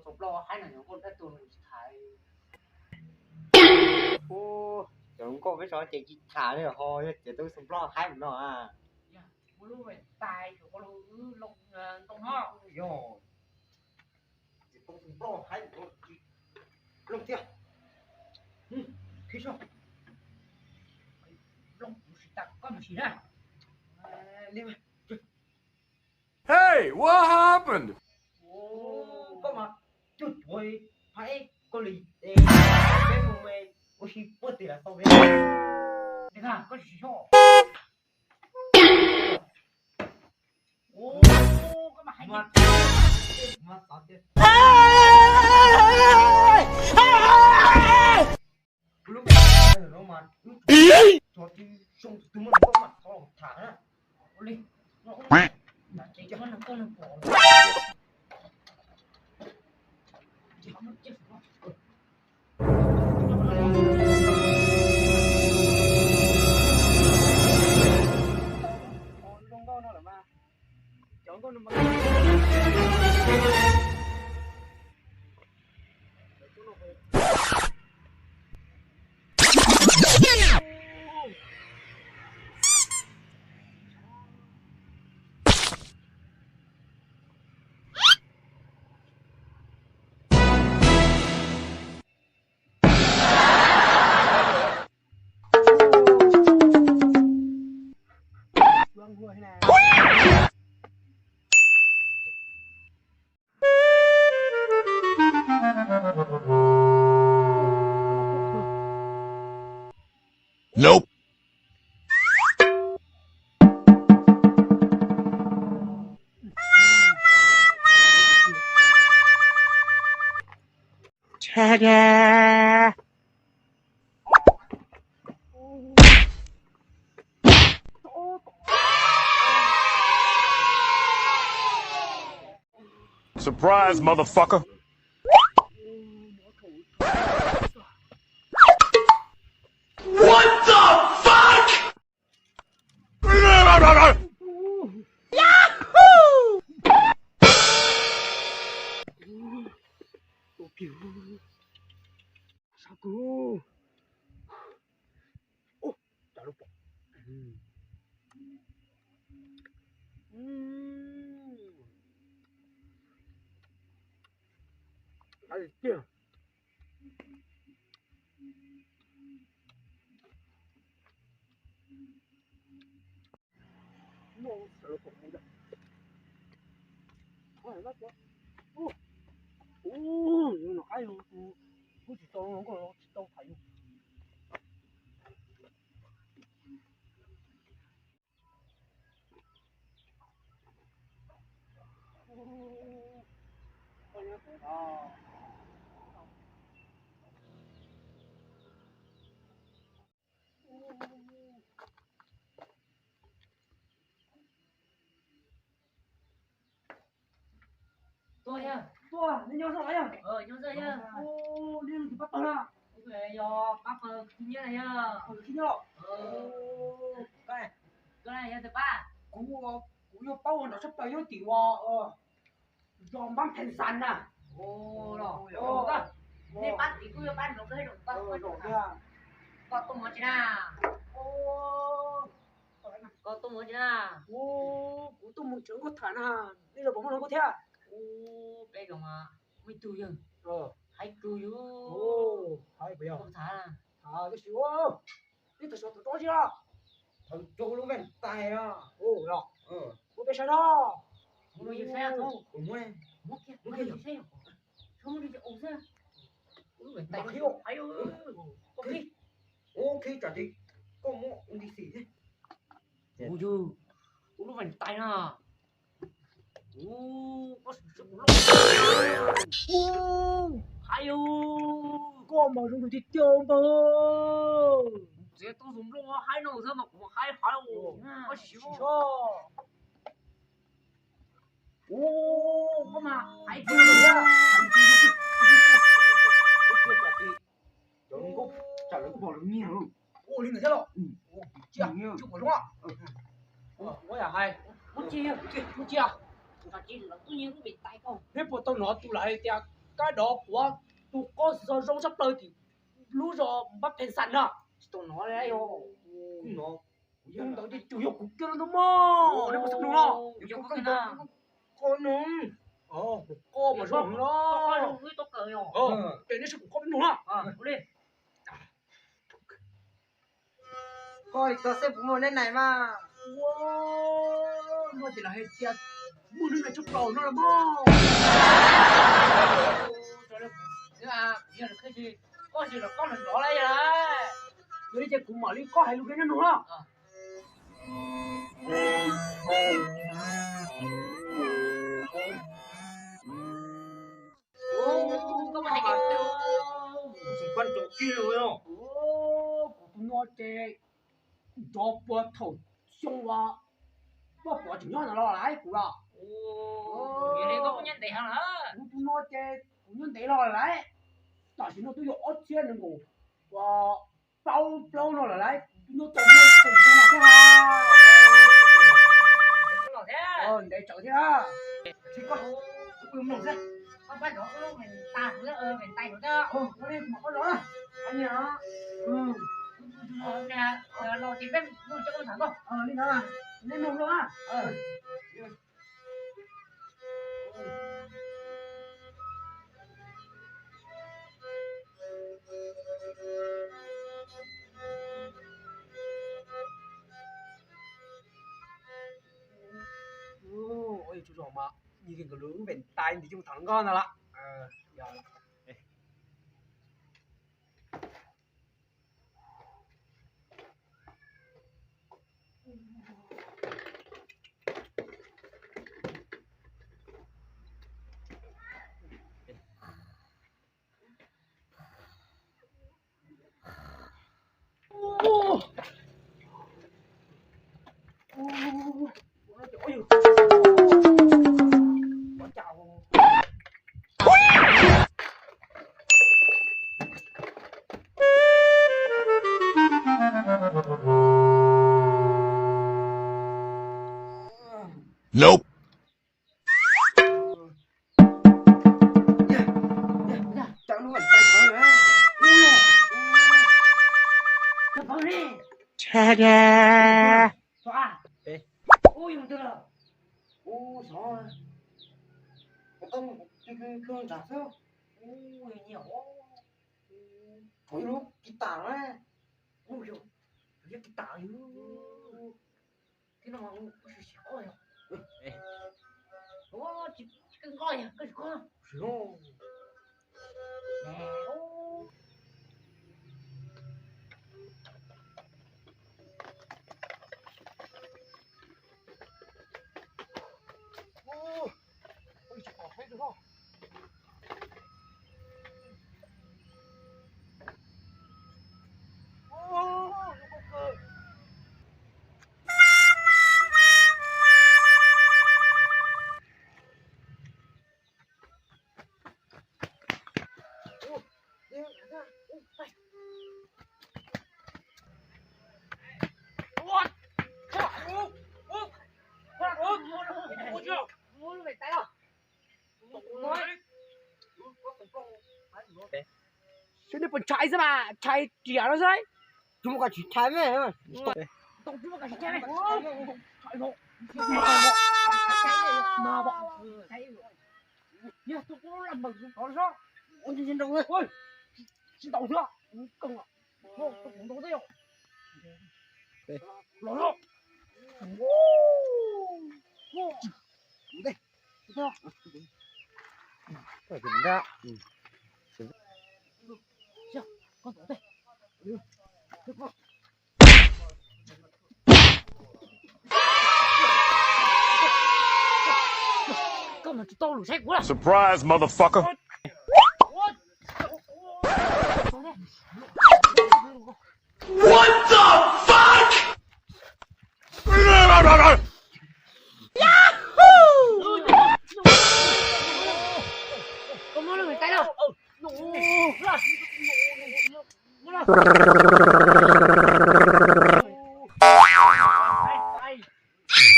Txoos plaub haib no yog nkauj dab tuag no tsis tham. Ub, cov nkauj peb tso ces tsis tham li ho, yog ces tau txoos plaub haib no. Ua lub tais ua lub ntoo no. Yog ces tau txoos plaub haib no tsis looj thiab. Khib soj. Looj kuv sim tas koj mus sim na. Li Hey, what happened? Koj mas cuag cuav hais koj li, peb mus ua si puag tim lawv tau peb. Koj tsis soj. Koj mas hais mas xav tias lub no mas wb tso tib zoo tus twg muaj koj mas tau los tham na. Ua li, no ua li, ces koj neeg koj neeg pom. Nope. Ta-da! Surprise, motherfucker! What the fuck? Ub, no qab yus tus, kuv tsis tau, tsis tau tham yus. Tuaj, nej nyob zoo na yog? Nyob zoo yog. Ub, nej tus pab pawg na? Yog pab pawg khib nyiab na yog. Khib nyiab los? Koj yog tus pab? Kuv, kuv yog pab ua nrog sab plaws nyob tim ua zos npab phees xas na. Nej pab tim kuj yog pab nrog koj, koj tuaj mus tsi na? Koj tuaj mus tsi na? Kuv tuaj mus tsev nkauj tham na. Nej los puas muaj nkauj thiab? Peb zoo, muaj ib tug yog, hais tus yus, hais puas yog tham, tab sis nej tau sov tus dob tsi los? Thaum cog lub vej tais os. Muab peb saib no. Muab kiag, muab kiag, muab kiag. Ub, khib tsam ces koj muab ua nti xim thiab. Ub, ua lub vej tais na. Ub, koj sim siab kuv loj. Ub, haib yus, koj mas zoo nraug tiag tiag npawg. Kuv txiav tau tus nplooj haib no xwb mas kuv haib haib. Koj sim siab. Ub, koj mas haib tiag tiag. Cov nkauj tsam lawv pom lawv nyiag. Ua li ntawd thiab los? Cia, tsis pom zoo. Muab yam hais, muab cia, muab cia. Neb puas tau hnov tus lawv hais tias Kab dov quav tus qoj xwm txog zoo tshaj plaws tim lub zos Npab Pheej Xas na. Tsis tau hnov li os. Kuv ntawd ces tsuas yog kuv kiag no ntag mog, nej puas xav mloog no? Qoj no, qoj mas zoo no. Ces nej saib kuv qoj peb mloog na. Koj tau xeeb puas muaj neb nais mas. Muaj ces los hais tias muaj neb nais tshaj plaws no los mog. Yog li ces kuv mam li koj hais lus rau neb mloog na. Kuv tus no ces nrov puag thaum xyoo uas Poj Pov tseem nyob ntawd los lawm kuv los. Kuv tus no ces kuv nyob ntev los lawm, tam sim no twb yuav ob txhiab nees nkaum plaub plaub no lawm, kuv nyob tau muaj xeem xyoo no thiab. Ntev tsawv thiab. Tsis koj, kuv mloog xwb. Koj pab zov, kuv mloog tas kuv, kuv li kuv mam koj zov na. Los ces peb mloog cov koj tham koj. Li ntawd, nej mloog zoo na. Ua li tsuas zoo mas, nyias nkawd lub npe ntais nti yooj tham nkoj ntag lawm. Nope. Tada. Ub, xyov, kuv tau mus kuv kw nram xwb. Ub, yog nyiam os. Thaum ib lub kiv tas na. Ub, yog, yog kiv tas li. Thiab no mas ub, koj sim sim qoj yog. Ub, tsis koj yog koj sim qoj. Sim no. Xyov nej puas ntshai xwb mas, ntshai riam no xwb. Tus muaj koj tsis ntshai me. Tsis ntaus xwb. Los. Koj mas tsis tau lus saib kuv lawm. Surprise, motherfucker. What the fuck? Koj muab lub npe tais no.